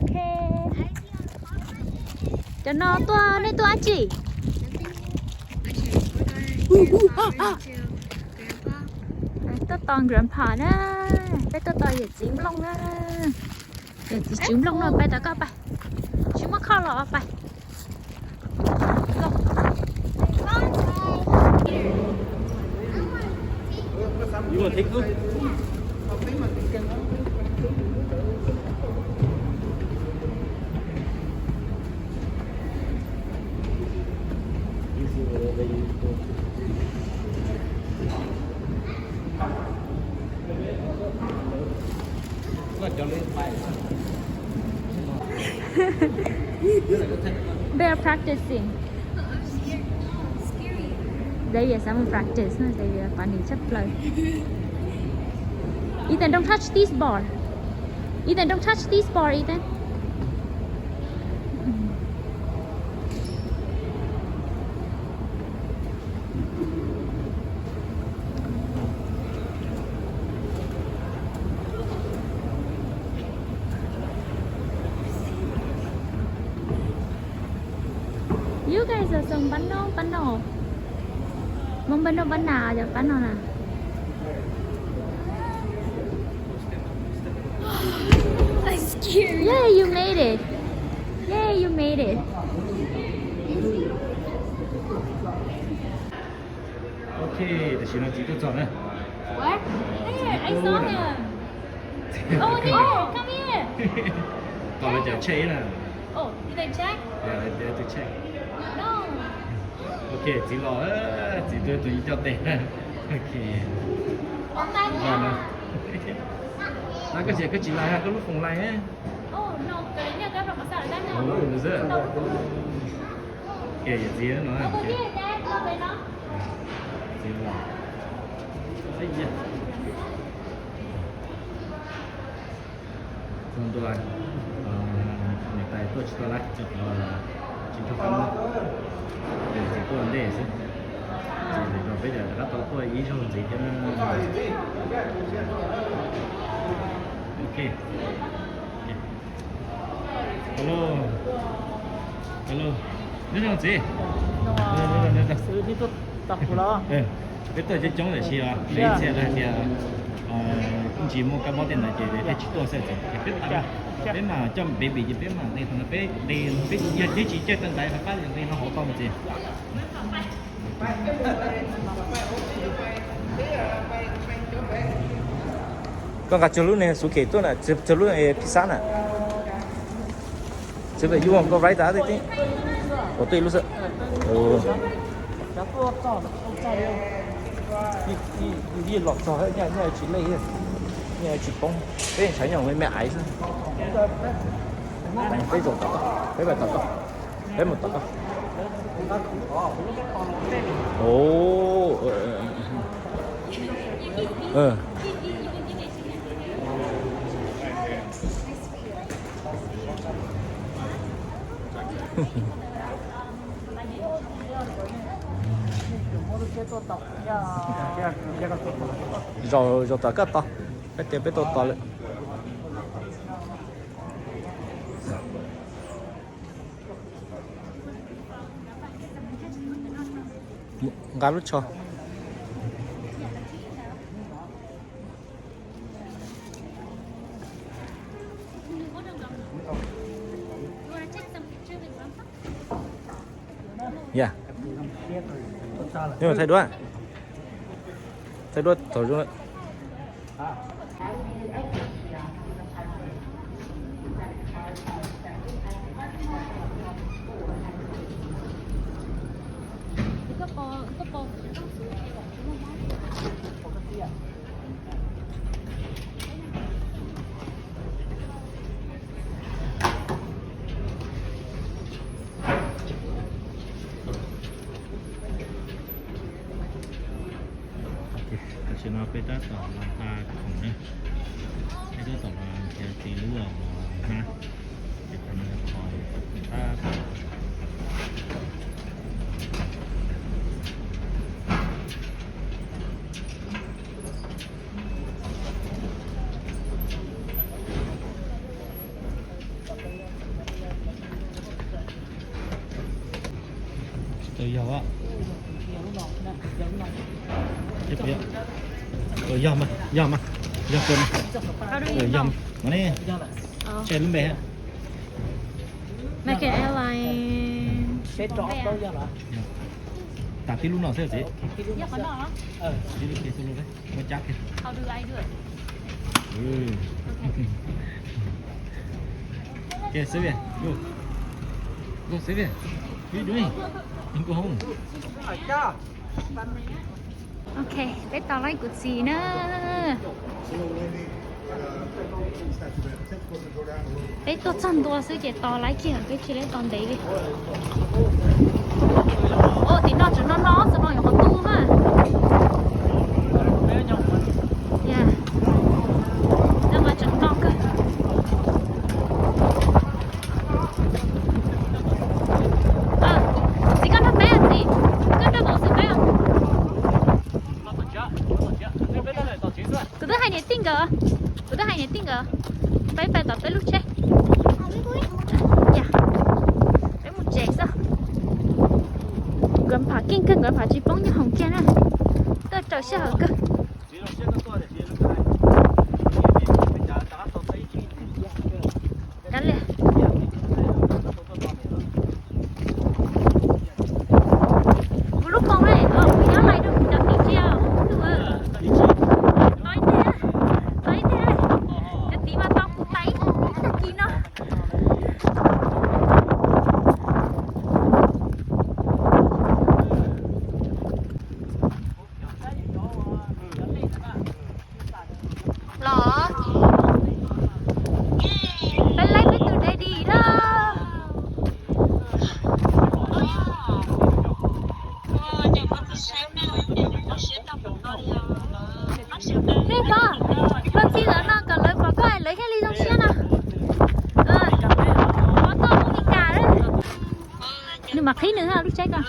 Ok. Cov no tuaj, nej tuaj dab tsi? Tuaj tos grandpa na. Peb tuaj tos yawm txiv Nplooj na. Yawm txiv, txiv Nplooj no, peb tos koj pais. Tsis muaj kho los pais. They are practicing. They are some practice, no, they are funny tshaj plaws. Ethan, don't touch this bar. Ethan, don't touch this bar, Ethan. You guys are some bắn nô, bắn nô. Mông bắn nô, bắn nà, giờ bắn nô nè. I'm scared. Yay, you made it. Yay, you made it. Ok, tam sim no txiv tuaj txog na. What? There, I saw him. Oh, there, come here. Tos lawv cov check ib na. Oh, did they check? Yeah, they have to check. No. Ok, txiv los, txiv tuaj tus ib co tes. Ok. Los no. Koj tsis, koj tsis lais, koj lub phone lais. Oh, no, koj lub phone. Ua xwb. Ces yawm txiv no, txiv los. Txog ntua, niam tais tuaj tsis tau lawm, tsis tau qab, yawm txiv tuaj ntej xwb. Ces peb rov qab tau tuaj ib zaug ntxiv thiab na. Ok. Hello. Hello. Nyob zoo txiv. Peb tuaj coob coob tiam sis os, ib txhia lawv hais tias ntsis muaj kab mob tej ntawd ces peb tsis tuaj xwb txiv. Ces peb, peb mam coj baby ces peb mam nqis thaum no, peb nqis, peb yog tsis caij taw ntaiv rov qab nqis no hauv tau mas txiv. Koj nqa tsawg lub ne, xuv kem tuaj na, tsawg lub pizza na. Txiv pem yus koj right tib tib. Ua tuaj ib lub xwb. Yeej los txog, yeej tsis lej, yeej tsis poob. Peb tshav nyob me me aiv xwb. Peb zaum tom koj, peb pais tom koj, peb mus tom koj. Zaum, zaum tom koj tod, koj tias peb tau tod lawm. Nqa lub tsho. Yeah. Nhưng mà thay đuôi. Thay đuôi thaum zoom. Tam sim no peb tab tom los nqa khoom na, peb tab tom los nrhiav txiv lub los hnab, ces qhov no qhov tab tom Yog, yog mas, yog mas, yog kawg mas. Yog mas, no ne, tshe lub npe ha. American Airlines. Tam tib lub no xwb txiv. Tib lub kiag xwb, muab cab kiag. Xwb, xwb, xwb, nkauj hoob. Ok, peb tos laib kuv txiv na. Peb tuaj txog ntua xwb ces tos laib kiag, peb tsis laib tos ntev li. Ua tim no tseem no no, txog no yuav qhov tub mas. Tseem no kawg. Txiv, koj nrog pab txiv, koj nrog pab txiv peb. Kuv twb hais niam tij nkawd, kuv twb hais niam tij nkawd, peb pais tom peb lub tsheb. Peb mus tsev xwb. Nkawd pham keej kawg, nkawd pham tsis poob nyob hoom kiag na. Tuaj raws sij hawm kawg. Kav liam. Kuv lub moos ne, kuv nyob lais rau kuv cov tim tsis yog tus. Tos ib teg, tos ib teg, cov tim mas tos kuv pais ib tag kis no. Los, peb laib peb tus daddy na. Nej pom, luag txij lawm no kom lawv pom koj lawv thiaj li zoo siab no. Pov toj lub Meskas. Nws mam qhib nws lub tsheb ko.